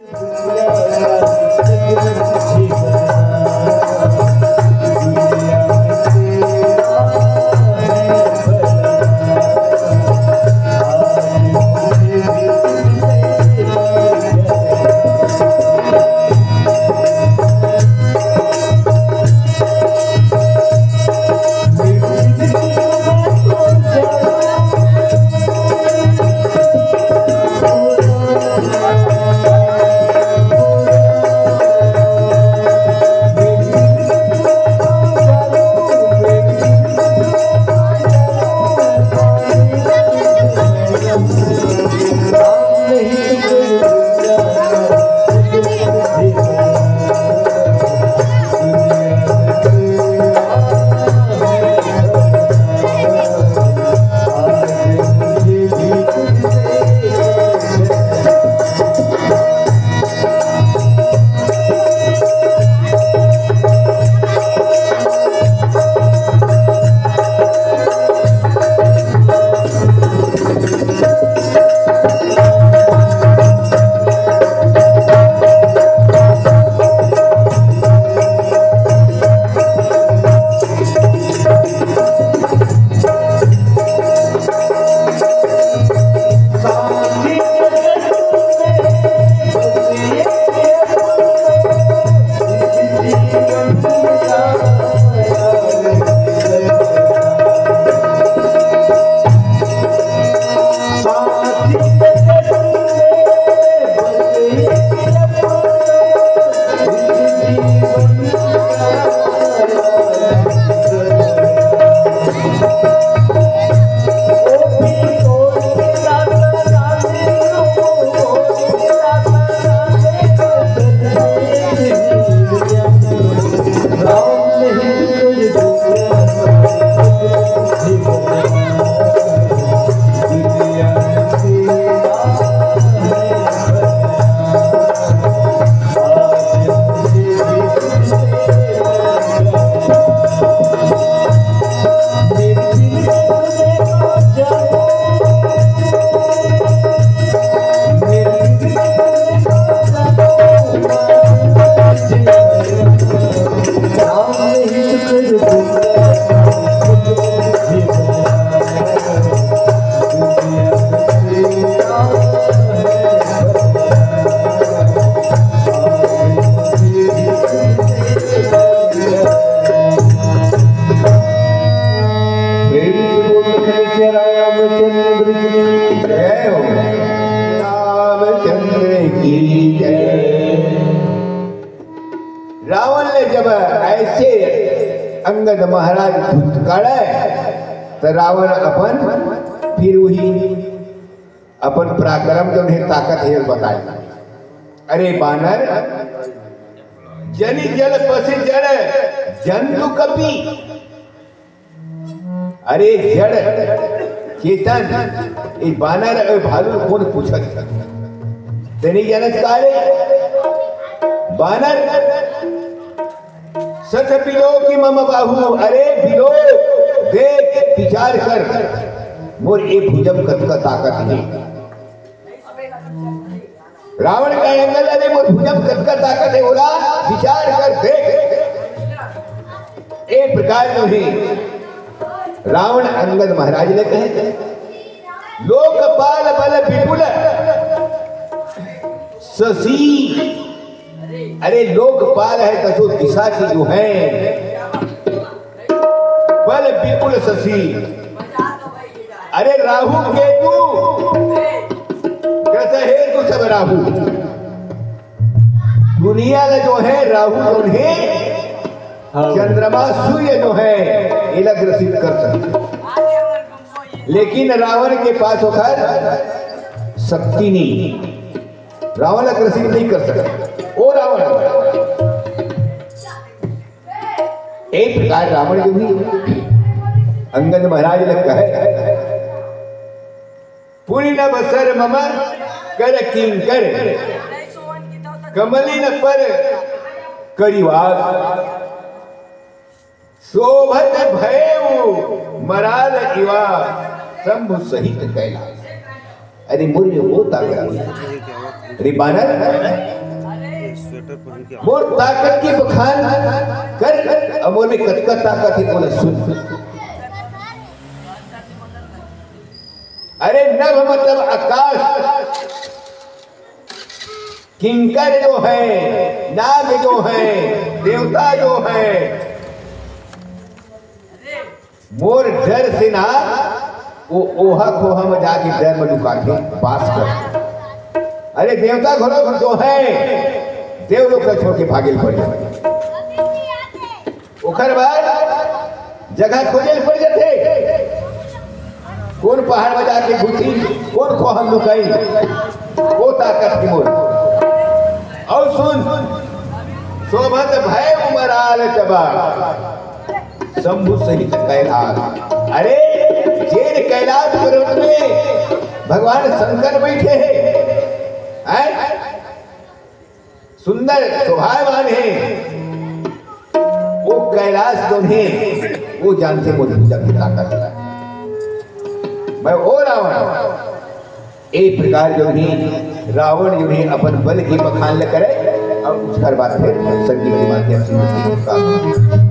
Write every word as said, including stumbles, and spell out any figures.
प्रेम से बोल सकते हैं रामचंद्र की जय हो। रामचंद्र की जय। रावण ले जब ऐसे अंगद महाराज भुतकाड़े, त रावण अपन फिर वही अपन पराक्रम जो है, ताकत है, बताए। अरे बानर, जनि जल पसि जड़, जंतु कपि। अरे जड़ चेतन, ये बानर अउ भालू कोन पूछत? ते नइ जानत का रे? बानर, सत बिलो कि मम बाहु, अरे बिलो, देख, विचार कर, मोर ए भुजा म कतका ताकत हे। रावण कहे, अंगद, अरे मोर भुजा म कतका ताकत हे, ओला विचार कर देख। ए प्रकार जो हे रावण अंगद महाराज ले कहे, लोकपाल बल विपुल शशि। अरे लोकपाल हे, दसों दिशा के जो हे, बल विपुल शशि। अरे राहु केतु ग्रस हे तू सब राहु। दुनिया ल जो हे राहु जो हे, हाँ। चंद्रमा सूर्य जो हे, एला ग्रसित कर सकथे। लेकिन रावण के पास ओकर शक्ति नहीं, रावण ला ग्रसित नहीं कर सकत। ओ रावण, ए प्रकार रावण जो भी अंगद महाराज ल कहे, पुनि न बसर मम कर किंकर, कमलिन पर करिवास। शोभत भयउ मराल इवा शंभु सहित कैलास। अरे मोर में वो ताकत हे। अरे बानर, मोर ताकत के बखान कर, अउ मोर में कतका ताकत हे, ओला सुन। अरे नभ मतलब आकाश, किंकर जो है, नाग जो है, देवता जो है, मोर डर से ना, वो ओहा खोहा में जाके डर में लुकाथे, बास कर। अरे देवता घलो जो है, देवलोक ला छोड़ के भागे ल पड़ जाथे। ओकर बाद जगह खोजे ल पड़ जाथे, कोन पहाड़ में जाके घुसी, कोन खोहा में लुकाई, वो ताकत हे मोर। अउ सुन, शोभत भय उमराल तबा, शंभु सहित कैलाश। अरे, जेन कैलाश पर्वत में भगवान शंकर बैठे हे, हैं? सुंदर, शोभायमान हे, वो कैलाश जो हे, वो जानथे मोर भुजा के ताकत। मैं ओ रावण, ए प्रकार जो हे रावण जो हे अपन बल के बखान ल करे, अउ ओकर बाद फिर संगीत के माध्यम से उसकी